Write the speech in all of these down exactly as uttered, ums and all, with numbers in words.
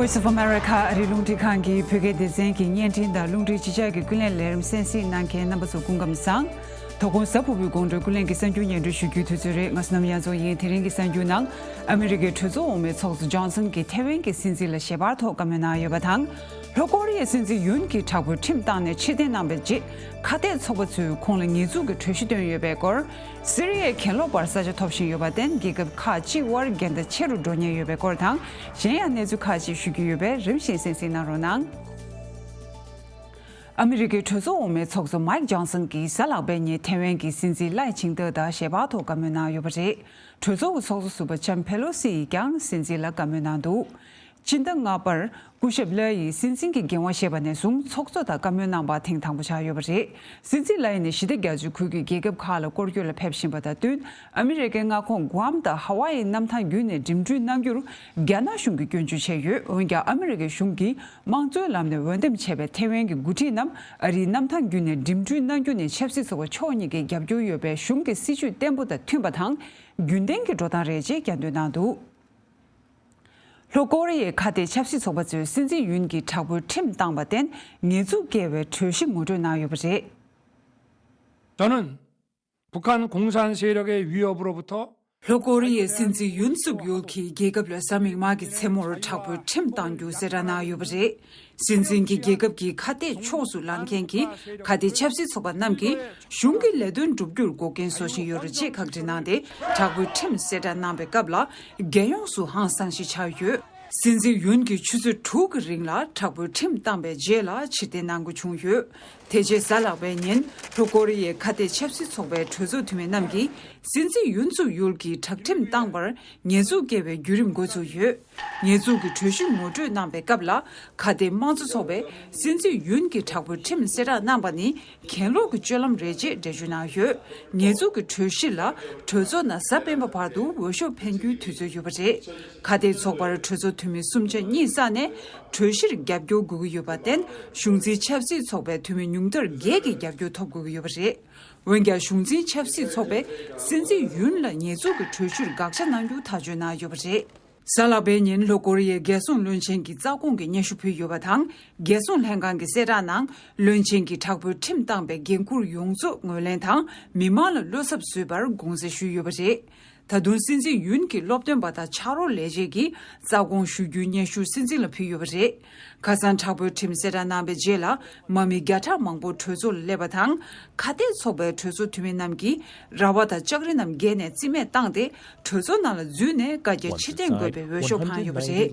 Voice of America ཨ་རིའི་རླུང་འཕྲིན་ཁང་གི་བོད་སྐད་སྡེ་ཚན་གྱི་བརྙན་འཕྲིན་དང་རླུང་འཕྲིན་གཅིག་ཆར་གྱི་ཀུན་གླེང་ལས་རིམ་གསན་གཟིགས་གནང་མཁན་རྣམ་པ་ཚོ་སྐུ་ཁམས་བཟང་། དོ་དགོང་གཟའ་ཕུར་བུའི་དགོང་དྲོའི་ཀུན་གླེང་གི་གསར་འགྱུར་སྙན་སྒྲོན་ཞུ་རྒྱུའི་དུས་ཚོད་རེད། ང་བསོད་ནམས་གཡང་འཛོམས་ཡིན། དེ་རིང་གི་གསར་འགྱུར་ནང་། ཨ་མི་རི་ཀའི་གྲོས་ཚོགས་འོག་མའི་ཚོགས་གཙོ་ཇོན་སན་གྱིས་ཐེ་ཝན་གྱི་སྲིད་འཛིན་ལ་ཞལ་པར་ཐོག་བཀའ་མོལ་གནང་ཡོད་པ་དང་། ལྷོ་ཀོ་རི་ཡའི་སྲིད་འཛིན་ཡུན་གྱིས་དྲག་པོའི་ཁྲིམས་བཏང་ནས་ཕྱིར་འཐེན་གནང་བའི་རྗེས། ཁ་གཏད་ཚོགས་པ་ཚོས་ཁོང་ལ་ཉེས་འཛུགས་ཀྱི་གྲོས་གཞི་བཏོན་ཡོད་པའི་སྐོར། སི་རི་ཡའི་གྱེན་ལོག་པར་ས་ཆ་ཐོབ་བཞིན་ཡོད་པར་བརྟེན། རྒྱལ་ཁབ་ཁག་གཅིག་དབར་འགལ་ཟླ་ཆེ་རུ་འགྲོ་ཉེན་ཡོད་པའི་སྐོར་དང་། གཞན་ཡང་གནས་ཚུལ་ཁག་ཅིག་ཞུ་རྒྱུ་ཡོད་པས། རིམ་བཞིན་གསན་གཟིགས་གནང་རོགས་གནང་། ཨ་མི་རི་ཀའི་གྲོས་ཚོགས་འོག་མའི་ཚོགས་གཙོ་མའིག་ཇོན་སན་གྱིས་གཟའ་ལྷག་པའི་ཉིན་ཐེ་ཝན་གྱི་སྲིད་འཛིན་ལའེ་ཆིང་ཏེ་དང་ཞལ་པར་ཐོག་བཀའ་མོལ་གནང་ཡོད་པ་རེད། གྲོས་ཚོགས་ཀྱི་ཚོགས་གཙོ་ཟུར་པ་ལྕམ་ཕེ་ལོ་སི་ཡིས་ཀྱང་སྲིད་འཛིན་ལ་བཀའ་མོལ་གནང་འདུག་སྤྱི་ཟླ་ལྔ་པར་སྐུ་ཞབས་ལའེ་ཡིས་སྲིད་འཛིན་གྱི་འགན་དབང་བཞེས་པ་ནས་བཟུང་ཚོགས་གཙོ་དང་བཀའ་མོལ་གནང་པ་ཐེངས་དང་པོ་ཆགས་ཡོད་པ་རེད། སྲིད་འཛིན་ལའེ་ནི་ཞི་བདེ་རྒྱ་མཚོའི་ཁུལ་གྱི་རྒྱལ་ཁབ་ཁག་ལ་སྐོར་སྐྱོད་ལ་ཕེབས་བཞིན་པ་དང་བསྟུན། ཨ་མི་རི་ཀའི་མངའ་ཁོངས་གུའམ་དང་ཧ་ཝཱ་ཡི་གནམ་ཐང་བརྒྱུད་ནས་འགྲིམ་འགྲུལ་གནང་རྒྱུར་རྒྱ་ནག་གཞུང་གིས་སྐྱོན་བརྗོད་བྱས་ཡོད། འོན་ཀྱང་ཨ་མི་རི་ཀའི་གཞུང་གིས་དམངས་གཙོའི་ལམ་ནས་འོས་འདེམས་བྱས་པའི་ཐེ་ཝན་གྱི་འགོ་ཁྲིད་རྣམས་ཨ་རིའི་གནམ་ཐང་བརྒྱུད་ནས་འགྲིམ་འགྲུལ་གནང་རྒྱུ་ནི་ཆབ་སྲིད་ཚོགས་པ་ཕྱོགས་གཉིས་ཀྱིས་རྒྱབ་སྐྱོར་ཡོད་པའི་གཞུང་གི་སྲིད་ཇུས་བརྟན་པོ་དང་མཐུན་པ་དང་། རྒྱུན་ལྡན་གྱི་འགྲོ་སྟངས་རེད་ཅེས་རྒྱ་འདོན་གནང་འདུག་ལྷོ་ཀོ་རི་ཡའི་ཁ་གཏད་ཆབ་སྲིད་ཚོགས་པ་ཚོས་སྲིད་འཛིན་ཡུན་གྱིས་དྲག་པོའི་ཁྲིམས་བཏང་བར་བརྟེན། ཉེས་འཛུགས་བཀལ་བའི་གྲོས་གཞི་ངོ་སྤྲོད་གནང་ཡོད་པ་རེད། 저는 북한 공산 세력의 위협으로부터 ལྷོ་ཀོ་རི་ཡའི་སྲིད་འཛིན་ཡུན་སུག་ཡོལ་གྱིས་རྒྱལ་ཁབ་ལ་གཟའ་མིག་དམར་གྱི་མཚན་མོར་དྲག་པོའི་ཁྲིམས་གཏང་རྒྱུ་གསལ་བསྒྲགས་གནང་ཡོད་པ་རེད། སྲིད་འཛིན་གྱིས་རྒྱལ་ཁབ་ཀྱི་ཁ་གཏད་ཕྱོགས་སུ་ལངས་མཁན་གྱི་ཁ་གཏད་ཆབ་སྲིད་ཚོགས་པ་རྣམས་ཀྱིས་གཞུང་གི་ལས་དོན་བསྒྲུབ་རྒྱུར་འགོག་རྐྱེན་བཟོ་བཞིན་ཡོད་རེད་ཅེས་ཁག་དཀྲི་གནང་སྟེ། དྲག་པོའི་ཁྲིམས་གསལ་བསྒྲགས་གནང་པའི་སྐབས་ལ་རྒྱལ་ཡོངས་སུ་ཧང་སང་ཞིག་ཆགས་ཡོད། སྲིད་འཛིན་ཡུན་གྱིས་ཆུ་ཚོད་དྲུག་གི་རིང་ལ་དྲག་པོའི་ཁྲིམས་བཏང་པའི་རྗེས་ལ་ཕྱིར་འཐེན་གནང་དགོས་བྱུང་ཡོད། དེ་རྗེས་གཟའ་ལྷག་པའི་ཉིན་ལྷོ་ཀོ་རི་ཡའི་ཁ་གཏད་ཆབ་སྲིད་ཚོགས་པའི་གྲོས་ཚོགས་འཐུས་མི་རྣམས་ཀྱིས་སྲིད་འཛིན་ཡུན་སུག་ཡོལ་གྱིས་དྲག་ཁྲིམས་བཏང་པར་ཉེས་འཛུགས་བཀལ་བའི་བརྒྱུད་རིམ་འགོ་ཚུགས་ཡོད། ཉེས་འཛུགས་ཀྱི་གྲོས་གཞི་ངོ་སྤྲོད་གནང་པའི་སྐབས་ལ། ཁ་གཏད་དམངས་གཙོ་ཚོགས་པས་སྲིད་འཛིན་ཡུན་གྱིས་དྲག་པོའི་ཁྲིམས་གསལ་བསྒྲགས་གནང་པ་ནི་གྱེན་ལོག་གི་སྤྱོད་ལམ་རེད་ཅེས་འགྲེལ་བརྗོད་གནང་ཡོད། ཉེས་འཛུགས་ཀྱི་གྲོས་གཞི་ལ་གྲོས་ཚོགས་ནས་གཟའ་སྤེན་པ་བར་དུ་འོས་ཤོག་འཕེན་རྒྱུའི་དུས་ཚོད་ཡོད་པ་རེད། ཁ་གཏད་ཚོགས་པར་གྲོས་ཚོགས་འཐུས་མི་སུམ་ཆ་གཉིས་བསགས་ནས་གྲོས་གཞིར་རྒྱབ་སྐྱོར་དགོས་ཀྱི་ཡོད་པར་བརྟེན། གཞུང་འཛིན་ཆབ་སྲིད་ཚོགས་པའི་འཐུས་མི་ཉུང་མཐར་བརྒྱད་ཀྱི་རྒྱབ་སྐྱོར་ཐོབ་དགོས་ཀྱི་ཡོད་པ་རེད། འོན་ཀྱང་། གཞུང་འཛིན་ཆབ་སྲིད་ཚོགས་པས་སྲིད་འཛིན་ཡུན་ལ་ཉེས་འཛུགས་ཀྱི་གྲོས་གཞིར་དགག་བྱ་གནང་རྒྱུ་ཐག་གཅོད་གནང་ཡོད་པ་རེད། གཟའ་ལྷག་པའི་ཉིན་ལྷོ་ཀོ་རི་ཡའི་རྒྱལ་སྲུང་བློན་ཆེན་གྱི་རྩ་དགོངས་ཀྱི་སྙན་ཞུ་ཕུལ་ཡོད་པ་དང་། རྒྱལ་སྲུང་ལྷན་ཁང་གི་གསལ་བསྒྲགས་ནང་། བློན་ཆེན་གྱིས་དྲག་པོའི་ཁྲིམས་བཏང་པའི་འགན་འཁུར་ཡོངས་རྫོགས་ངོས་ལེན་དང་མི་མང་ལ་བློ་འཚབ་བཟོས་པར་དགོངས་སེལ་ཞུས་ཡོད་པ་རེད། ད་དུང་སྲིད་འཛིན་ཡུན་གྱི་སློབ་སྟོན་པ་དང་ཕྱག་རོགས་ལས་བྱེད་ཀྱིས་རྩ་དགོངས་ཞུ་རྒྱུའི་སྙན་ཞུ་སྲིད་འཛིན་ལ་ཕུལ་ཡོད་པ་རེད། ཁ་སང་དྲག་པོའི་ཁྲིམས་གསལ་བསྒྲགས་གནང་པའི་རྗེས་ལ། དམག་མི་བརྒྱ་ཕྲག་མང་པོ་གྲོས་ཚོགས་ལ་སླེབས་པ་དང་། ཁ་གཏད་ཚོགས་པའི་གྲོས་ཚོགས་འཐུས་མི་རྣམས་ཀྱིས་ར་བ་དང་ལྕགས་རི་རྣམས་བརྒལ་ནས་རྩིས་མེད་བཏང་སྟེ། གྲོས་ཚོགས་ནང་ལ་འཛུལ་ནས་བཀའ་རྒྱ་ཕྱིར་འཐེན་དགོས་པའི་འོས་ཤོག་འཕངས་ཡོད་པ་རེད།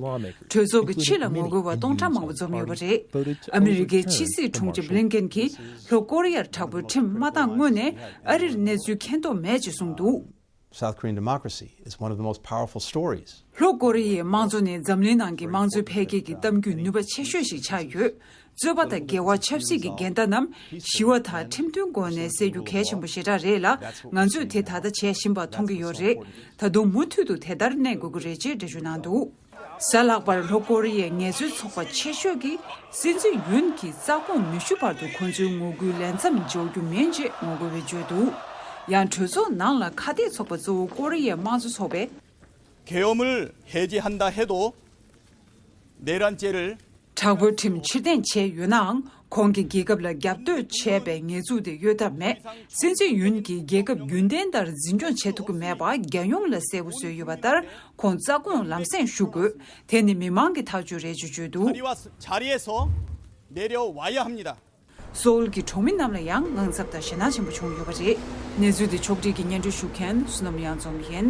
གྲོས་ཚོགས་ཀྱི་ཕྱི་ལ་ངོ་རྒོལ་བ་སྟོང་ཕྲག་མང་པོ་འཛོམས་ཡོད་པ་རེད། ཨ་མི་རི་ཀའི་ཕྱི་སྲིད་དྲུང་ཆེ་བྷི་ལིན་ཀེན་གྱིས་ལྷོ་ཀོ་རི་ཡར་དྲག་པོའི་ཁྲིམས་མ་བཏང་སྔོན་ནས་ཨ་རིར་གནས་ཚུལ་མཁྱེན་རྟོགས་མེད་ཅེས་གསུངས་འདུག South Korean democracy is one of the most powerful stories. ལྷོ་ཀོ་རི་ཡའི་དམངས་གཙོ་ནི་འཛམ་གླིང་ནང་གི་དམངས་གཙོའི་འཕེལ་རྒྱས་ཀྱི་གཏམ་རྒྱུད་ནུས་པ་ཆེ་ཤོས་ཤིག་ཆགས་ཡོད། རྩོད་པ་དང་འགལ་བ་ཆབ་སྲིད་ཀྱི་འགལ་ཟླ་རྣམས་ཞི་བ་དང་ཁྲིམས་མཐུན་སྒོ་ནས་སེལ་རྒྱུ་གལ་ཆེན་པོ་ཞེ་དྲག་རེད་ལ། ང་ཚོས་དེ་ད་ལྟ་བྱས་བཞིན་པ་མཐོང་གི་ཡོད་རེད། ད་དུང་མུ་མཐུད་དུ་དེ་ལྟར་གནས་དགོས་ཀྱི་རེད་ཅེས་འགྲེལ་བརྗོད་གནང་འདུག་གཟའ་ལྷག་པར་ལྷོ་ཀོ་རི་ཡའི་ངལ་རྩོལ་ཚོགས་པ་ཆེ་ཤོས་ཀྱིས། སྲིད་འཛིན་ཡུན་གྱིས་རྩ་དགོངས་མི་ཞུ་བར་དུ་ཁོང་ཚོའི་ངོ་རྒོལ་ལས་མཚམས་འཇོག་རྒྱུ་མིན་ཅེས་ངོ་རྒོལ་བས་བརྗོད་འདུག་ཡང་གྲོས་ཚོགས་ནང་ལ་ཁ་གཏད་ཚོགས་པ་གཙོ་བོ་ཀོ་རི་ཡའི་དམངས་གཙོ་ཚོགས་པས། 계엄을 해제한다 해도 내란죄를 དྲག་པོའི་ཁྲིམས་ཕྱིར་འཐེན་བྱས་ཡོད་ནའང་། ཁོང་གིས་རྒྱལ་ཁབ་ལ་རྒྱབ་གཏོད་བྱས་པའི་ངེས་འཛུགས་དེ་ཡོད་ཐབས་མེད། སྲིད་འཛིན་ཡུན་གྱིས་རྒྱལ་ཁབ་རྒྱུན་ལྡན་ལྟར་འཛིན་སྐྱོང་བྱེད་ཐུབ་ཀྱི་མེད་པ་རྒྱལ་ཡོངས་ལ་གསལ་པོ་བཟོས་ཡོད་པ་ལྟར། ཁོང་རྩ་དགོངས་ལམ་སེང་ཞུ་དགོས། དེ་ནི་མི་མང་གི་ཐག་གཅོད་རེད་ཅེས་བརྗོད་འདུག 자리와, 자리에서 내려와야 합니다. སོའུལ་གྱི་གྲོང་མི་རྣམས་ལ་ཡང་དངངས་འཚབ་དང་ཞེད་སྣང་ཆེན་པོ་བྱུང་ཡོད་པ་རེད། གནས་ཚུལ་དེ་ཕྱོགས་སྒྲིག་གིས་སྙན་སྒྲོན་ཞུ་མཁན་བསོད་ནམས་གཡང་འཛོམས་ཡིན།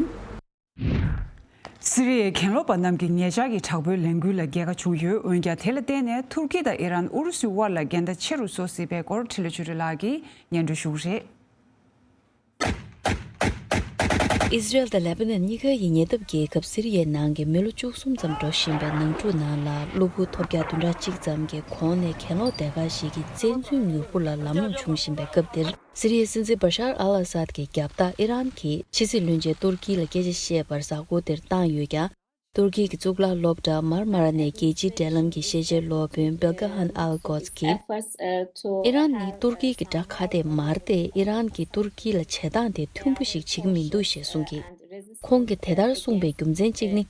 སི་རི་ཡའི་གྱེན་ལོག་པ་རྣམས་ཀྱིས་ཉེ་ཆར་གྱི་དྲག་པོའི་ལས་འགུལ་ལ་རྒྱལ་ཁ་བྱུང་ཡོད། འོན་ཀྱང་། དེ་ལ་བརྟེན་ནས་ཐུར་ཁི་དང་ཨི་རན། ཨུ་རུ་སུའི་དབར་ལ་འགལ་ཟླ་ཆེ་རུ་བཟོ་སྲིད་པའི་སྐོར་འཕྲིན་ལས་ཆོས་སྒྲོན་ལགས་ཀྱིས་སྙན་སྒྲོན་ཞུ་གི་རེད། ཨི་ཟི་རལ་དང་ལེ་བྷ་ནན་གཉིས་ཀ་ཡི་ཉེ་འདབས་རྒྱལ་ཁབ་སི་རི་ཡའི་ནང་གི་མི་ལོ་བཅུ་གསུམ་ཙམ་འགྲོ་བཞིན་པའི་ནང་འཁྲུག་ནང་ལ་གློ་བུར་ཐོལ་རྒྱག་བདུན་ཕྲག་གཅིག་ཙམ་གྱི་གོང་ནས་གྱེན་ལོག་སྡེ་ཁག་ཞིག་གི་བཙན་འཛུལ་མྱུར་པོ་ལ་ལམ་ལྷོང་བྱུང་བཞིན་པའི་སྐབས་འདིར། སི་རི་ཡའི་སྲིད་འཛིན་བ་ཤར་ཨལ་ཨ་སཱད་ཀྱི་རྒྱབ་རྟགས་ཨི་རན་གྱིས་ཕྱི་སྲིད་བློན་ཆེན་ཏུར་ཀི་ལ་སྐད་ཆ་བཤད་པར་གཟའ་འཁོར་འདིར་བཏང་ཡོད་ཀྱང་། ཏུར་ཀི་གི་གཙུག་ལག་སློབ་གྲྭ་མར་མ་ར་ནས་རྒྱལ་སྤྱིའི་འབྲེལ་ལམ་གྱི་ཤེས་བྱའི་སློབ་དཔོན་བེལ་གྷ་ཧན་ཨལ་གོ་ཛ་གིས། ཨི་རན་ནི་ཏུར་ཀི་གི་དགྲ་ཁ་གཏད་མ་རེད་དེ། ཨི་རན་གྱིས་ཏུར་ཀི་ལ་བྱེད་སྟངས་དེ་མཐུན་པོ་ཞིག་བྱེད་ཀྱི་མི་འདུག་ཞེས་གསུངས་ཀྱིས། ཁོང་གིས་དེ་ལྟར་གསུངས་པའི་རྒྱུ་མཚན་གཅིག་ནི།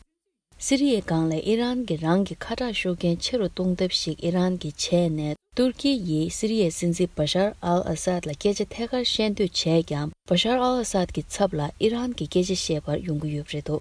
སི་རི་ཡའི་སྒང་ལ་ཨི་རན་གྱིས་རང་གི་ཁ་གྲག་ཤུགས་རྐྱེན་ཆེ་རུ་གཏོང་ཐབས་ཤིག་ཨི་རན་གྱིས་བྱས་ནས། ཏུར་ཀི་ཡིས་སི་རི་ཡའི་སྲིད་འཛིན་བ་ཤར་ཨལ་ཨ་སཱད་ལ་སྐད་ཆ་ཐད་ཀར་བཤད་འདོད་བྱས་ཀྱང་། བ་ཤར་ཨལ་ཨ་སཱད་ཀྱི་ཚབ་ལ་ཨི་རན་གྱིས་སྐད་ཆ་བཤད་པར་ཡོང་གི་ཡོད་པ་རེད་འདུག་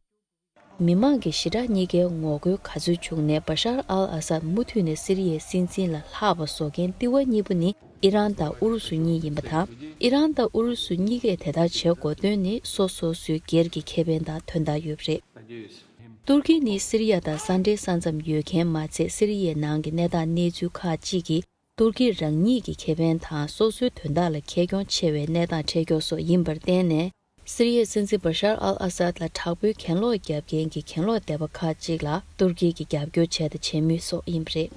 མི་མང་གི་ཞི་དྲག་གཉིས་ཀའི་ངོ་རྒོལ་ག་ཚོད་བྱུང་ནས། བ་ཤར་ཨལ་ཨ་སཱད་མུ་མཐུད་ནས་སི་རི་ཡའི་སྲིད་འཛིན་ལ་ལྷག་པ་བཟོ་མཁན་ལྟེ་བ་གཉིས་པོ་ནི་ཨི་རན་དང་ཨུ་རུ་སུ་གཉིས་ཡིན་པ་དང་། ཨི་རན་དང་ཨུ་རུ་སུ་གཉིས་ཀས་དེ་ལྟར་བྱེད་དགོས་དོན་ནི་སོ་སོ་སོའི་སྒེར་གྱི་ཁེ་ཕན་དང་དོན་དག་ཡོད་པ་རེད། ཏུར་ཀི་ནི་སི་རི་ཡ་དང་ས་འབྲེལ་ས་མཚམས་ཡོད་མཁན་མ་ཚད། སི་རི་ཡའི་ནང་གི་གནས་སྟངས་གནས་ཚུལ་ཁག་ཅིག་གིས་ཏུར་ཀི་རང་ཉིད་ཀྱི་ཁེ་ཕན་དང་སོ་སོའི་དོན་དག་ལ་ཁེ་གྱོང་ཆེ་བའི་གནས་སྟངས་འཕྲད་ཀྱོག་སོགས་ཡིན་པར་བརྟེན་ནས། སི་རི་ཡའི་སྲིད་འཛིན་བ་ཤར་ཨལ་ཨ་སཱད་ལ་དྲག་པོའི་གྱེན་ལོག་བརྒྱབ་མཁན་གྱི་གྱེན་ལོག་སྡེ་པ་ཁག་ཅིག་ལ་ཏུར་ཀི་གིས་རྒྱབ་སྐྱོར་བྱས་དང་བྱེད་མུས་སོགས་ཡིན་པ་རེད།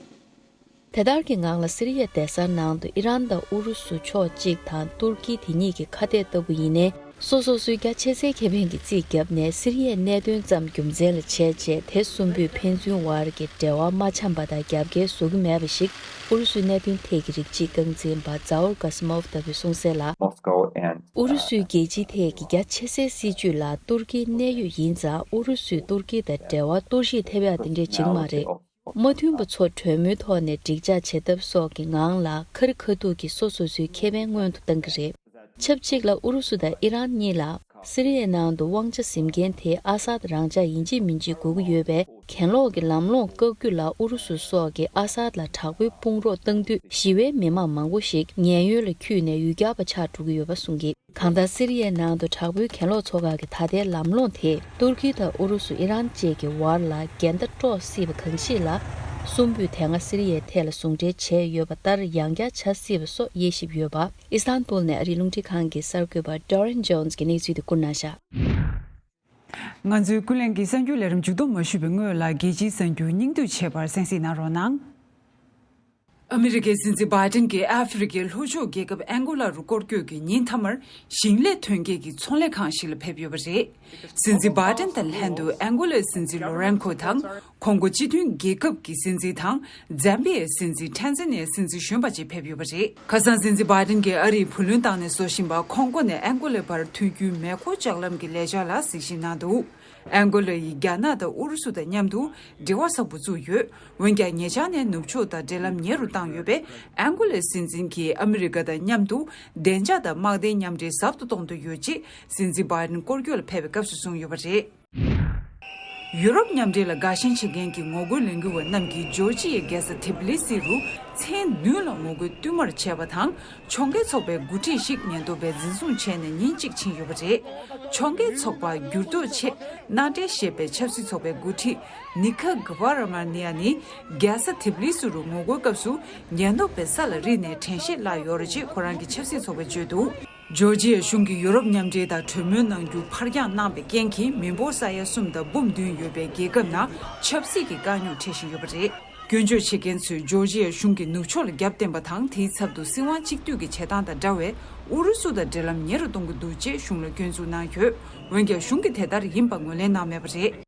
དེ་ལྟར་གྱི་ངང་ལ་སི་རི་ཡའི་སྡེ་གཟར་ནང་དུ་ཨི་རན་དང་ཨུ་རུ་སུ་ཕྱོགས་གཅིག་དང་ཏུར་ཀི་དེ་གཉིས་ཀྱི་ཁ་གཏད་ལྟ་བུ་ཡིན་ནའི། སོ་སོ་སོའི་རྒྱ་ཆེ་སའི་ཁེ་ཕན་གྱི་རྩིས་བརྒྱབ་ནས་སི་རི་ཡའི་གནད་དོན་ཙམ་རྒྱུ་མཚན་ལ་བྱས་རྗེས། དེ་གསུམ་པོས་ཕན་ཚུན་བར་གྱི་འབྲེལ་བ་མ་འཆམ་པ་དང་རྒྱབ་འགལ་བཟོ་གི་མེད་པ་ཞིག་ཨུ་རུ་སུའི་གནད་དོན་ཐད་ཀྱི་རིགས་གཅིག་རྐང་འཛིན་པ་ཛའོར་ཀ་སི་མོབ་ལྟ་བུས་གསུངས་གསལ་ལ། Moscow and ཨུ་རུ་སུའི་རྒྱལ་སྤྱིའི་ཐད་ཀྱི་རྒྱ་ཆེ་སའི་སྲིད་ཇུས་ལ་ཏུར་ཀིའི་གནད་ཡོད་ཡིན་ཙང་། ཨུ་རུ་སུས་ཏུར་ཀི་དང་འབྲེལ་བ་གཏོར་བཤིག་ཐེབས་ཡག་དེ་འདྲས་བྱེད་ཀྱི་མ་རེད། མ་མཐུན་པ་ཚོ་གྲོས་མོལ་ཐོག་ནས་འགྲིག་འཇགས་བྱེད་ཐབས་སོགས་ཀྱི་ངང་ལ་ཁ་རི་ཁ་ཐུག་གིས་སོ་སོ་སོའི་ཁེ་ཕན་སྔོན་དུ་བཏང་གི་རེད། ཆབས་ཅིག་ལ་ཨུ་རུ་སུ་དང་ཨི་རན་གཉིས་ལ་སི་རི་ཡའི་ནང་དུ་དབང་ཆ་ཟིན་མཁན་དེ་ཨ་སཱད་རང་འཇགས་ཡིན་གཅིག་མིན་གཅིག་དགོས་ཀྱི་ཡོད་པས། གྱེན་ལོག་གི་ལམ་ལྷོང་བཀག་རྒྱུ་ལ་ཨུ་རུ་སུ་སོགས་ཀྱིས་ཨ་སཱད་ལ་དྲག་པོའི་དཔུང་རོགས་བཏང་དུས། ཞི་བའི་མི་མང་མང་པོ་ཞིག་ཉེན་གཡོལ་ལ་འཁྱུད་ནས་ཡུལ་གྱར་བ་ཆགས་འགྲོ་གི་ཡོད་པ་གསུངས་ཀྱིས། གང་ལྟར་སི་རི་ཡའི་ནང་དུ་དྲག་པོའི་གྱེན་ལོག་ཚོགས་ཁག་གི་ད་ལྟའི་ལམ་ལྷོང་དེས་ཏུར་ཀི་དང་ཨུ་རུ་སུ། ཨི་རན་བཅས་ཀྱི་བར་ལ་འགལ་ཟླ་དཀྲོག་སྲིད་པ་གང་ཞིག་ལ། གསུམ་པོས་དེ་སྔ་སི་རི་ཡའི་ཐད་ལ་ཟུང་འབྲེལ་བྱས་ཡོད་པ་ལྟར་ཡང་བསྐྱར་བྱ་སྲིད་པ་སོགས་དབྱེ་ཞིབ་ཡོད་པ། ཨི་སྟན་པུལ་ནས་ཨ་རིའི་རླུང་འཕྲིན་ཁང་གི་གསར་འགོད་པ་Darren Jones གྱིས་གནས་ཚུལ་དེ་བསྐུར་གནང་བཞག་ང་ཚོའི་ཀུན་གླེང་གི་གསར་འགྱུར་ལས་རིམ་མཇུག་བསྡོམས་མ་ཞུས་པའི་སྔོན་ལ། རྒྱལ་སྤྱིའི་གསར་འགྱུར་སྙིང་བསྡུས་བྱས་པར་གསན་གཟིགས་གནང་རོགས་གནང་། ཨ་མི་རི་ཀའི་སྲིད་འཛིན་བྷའི་ཏིན་གྱིས་ཨ་ཧྥེ་རི་ཁའི་ལྷོ་ཕྱོགས་རྒྱལ་ཁབ་ཨན་གོ་ལ་རུ་སྐོར་སྐྱོད་ཀྱིས་ཉིན་མཐའ་མར་ཞིང་ལས་ཐོན་སྐྱེད་ཀྱི་ཚོང་ལས་ཁང་ཞིག་ལ་ཕེབས་ཡོད་པ་རེད། སྲིད་འཛིན་བྷའི་ཏིན་དང་ལྷན་དུ་ཨན་གོ་ལའི་སྲིད་འཛིན་ལོ་རན་ཁོ་དང་། ཁོང་གོ་སྤྱི་མཐུན་རྒྱལ་ཁབ་ཀྱི་སྲིད་འཛིན་དང་། ཛམ་བི་ཡའི་སྲིད་འཛིན། ཊན་ཛན་ནི་ཡའི་སྲིད་འཛིན་གཞོན་པ་བཅས་ཕེབས་ཡོད་པ་རེད། ཁ་སང་སྲིད་འཛིན་བྷའི་ཏིན་གྱིས་ཨ་རིའི་བུ་ལོན་བཏང་ནས་བཟོ་བཞིན་པ་ཁོང་གོ་ནས་ཨན་གོ་ལའི་བར་མཐུན་རྒྱུའི་མེ་འཁོར་ལྕགས་ལམ་གྱི་ལས་འཆར་ལ་གཟིགས་ཞིབ་གནང་འདུག་ཨན་གོ་ལ་ཡིས་རྒྱ་ནག་དང་ཨུ་རུ་སུ་དང་མཉམ་དུ་འབྲེལ་བ་བཟང་པོ་བཙུགས་ཡོད། འོན་ཀྱང་ཉེ་ཆར་ནས་ནུབ་ཕྱོགས་དང་འབྲེལ་ལམ་ཉེ་རུ་བཏང་ཡོད་པས། ཨན་གོ་ལའི་སྲིད་འཛིན་གྱིས་ཨ་མི་རི་ཀ་དང་མཉམ་དུ་བདེ་འཇགས་དང་དམག་དོན་མཉམ་འབྲེལ་ཟབ་ཏུ་གཏོང་འདོད་ཡོད་ཅེས་སྲིད་འཛིན་བྷའི་ཏིན་སྐོར་སྐྱོད་ལ་ཕེབས་པའི་སྐབས་སུ་གསུངས་ཡོད་པ་རེད། ཡུ་རོབ་མཉམ་འབྲེལ་ལ་དགའ་ཞེན་བྱེད་མཁན་གྱི་ངོ་རྒོལ་ལས་འགུལ་བ་རྣམས་ཀྱིས་ཇོར་ཇི་ཡའི་རྒྱལ་ས་ཐི་བྷི་ལི་སི་རུ་མཚན་བདུན་ལ་ངོ་རྒོལ་བསྟུད་མར་བྱས་པ་དང་། ཕྱོགས་འགལ་ཚོགས་པའི་འགོ་ཁྲིད་ཞིག་ཉེན་རྟོག་པས་འཛིན་བཟུང་བྱས་ནས་ཉིན་གཅིག་ཕྱིན་ཡོད་པ་རེད། ཕྱོགས་འགལ་ཚོགས་པ་འགྱུར་ལྡོག་ཆེད་མནའ་འབྲེལ་ཞེས་པའི་ཆབ་སྲིད་ཚོགས་པའི་འགོ་ཁྲིད་ནི་ཁ་གྷ་བྷ་ར་མ་ནི་ཡ་ནི། རྒྱལ་ས་ཐི་བྷི་ལི་སི་རུ་ངོ་རྒོལ་སྐབས་སུ་ཉེན་རྟོག་པས་ས་ལ་རིལ་ནས་དྲན་ཤེས་བརླག་ཡོད་རེད་ཅེས་ཁོ་རང་གི་ཆབ་སྲིད་ཚོགས་པས་བརྗོད་འདུག་ཇོར་ཇི་ཡ་གཞུང་གིས་ཡུ་རོབ་མཉམ་འབྲེལ་དང་གྲོས་མོལ་གནང་རྒྱུ་ཕར་འགྱངས་གནང་བའི་རྐྱེན་གྱིས། མི་འབོར་ས་ཡ་གསུམ་དང་འབུམ་བདུན་ཡོད་པའི་རྒྱལ་ཁབ་ནང་ཆབ་སྲིད་ཀྱི་དཀའ་རྙོག་འཕྲད་བཞིན་ཡོད་པ་རེད། སྐྱོན་བརྗོད་བྱེད་མཁན་ཚོས་ཇོར་ཇི་ཡ་གཞུང་གིས་ནུབ་ཕྱོགས་ལ་རྒྱབ་བརྟེན་པ་དང་། དེའི་ཚབ་ཏུ་སྲིད་དབང་གཅིག་སྡུད་ཀྱི་བྱེད་སྟངས་དང་འདྲ་བའི་ཨུ་རུ་སུ་དང་འབྲེལ་ལམ་ཉེ་རུ་གཏོང་གི་འདུག་ཅེས་གཞུང་ལ་སྐྱོན་འཛུགས་གནང་ཡོད། འོན་ཀྱང་གཞུང་གིས་དེ་ལྟར་ཡིན་པ་ངོས་ལེན་གནང་མེད་པ་རེད།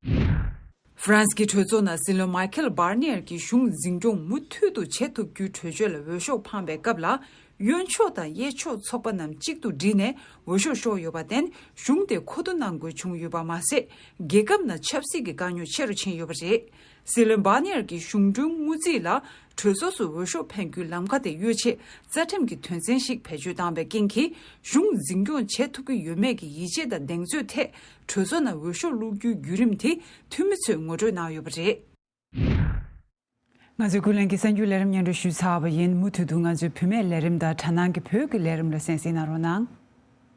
ཧྥ་རན་སི་གི་གྲོས་ཚོགས་ནང་སྲིད་བློན་མཱི་ཁེལ་བྷར་ནི་ཡར་གྱིས་གཞུང་འཛིན་སྐྱོང་མུ་མཐུད་དུ་བྱེད་ཐུབ་རྒྱུའི་གྲོས་ཆོད་ལ་འོས་ཤོག་འཕངས་པའི་སྐབས་ལ། གཡོན་ཕྱོགས་དང་གཡས་ཕྱོགས་ཚོགས་པ་རྣམས་གཅིག་ཏུ་བསྒྲིལ་ནས་འོས་ཤོག་ཤོར་ཡོད་པར་བརྟེན། གཞུང་དེ་མཁོ་བསྡུ་གནང་དགོས་བྱུང་ཡོད་པ་མ་ཟད། རྒྱལ་ཁབ་ནང་ཆབ་སྲིད་ཀྱི་དཀའ་རྙོག་ཆེ་རུ་ཕྱིན་ཡོད་པ་རེད། སྲིད་བློན་བྷར་ནི་ཡར་གྱིས་གཞུང་གྲོན་དངུལ་རྩིས་ལ་གྲོས་ཚོགས་སུ་འོས་ཤོག་འཕེན་རྒྱུའི་ལམ་ཁ་དེ་གཡོལ་ཆེད་རྩ་ཁྲིམས་ཀྱི་དོན་ཚན་ཞིག་བེད་སྤྱོད་བཏང་བའི་རྐྱེན་གྱིས། གཞུང་འཛིན་སྐྱོང་བྱེད་ཐུབ་ཀྱི་ཡོད་མེད་ཀྱི་ཡིད་ཆེས་དང་གདེང་ཚོད་ཐད། གྲོས་ཚོགས་ནང་འོས་ཤོག་བླུག་རྒྱུའི་བརྒྱུད་རིམ་དེ་འཐུས་མི་ཚོས་ངོ་སྤྲོད་གནང་ཡོད་པ་རེད། ང་ཚོའི་ཀུན་གླེང་གི་གསར་འགྱུར་ལས་རིམ་སྙན་སྒྲོན་ཞུས་ཚར་བ་ཡིན། མུ་མཐུད་དུ་ང་ཚོའི་བུད་མེད་ལས་རིམ་དང་དྲ་སྣང་གི་བོད་ཀྱི་ལས་རིམ་ལ་གསན་གཟིགས་གནང་རོགས་གནང་།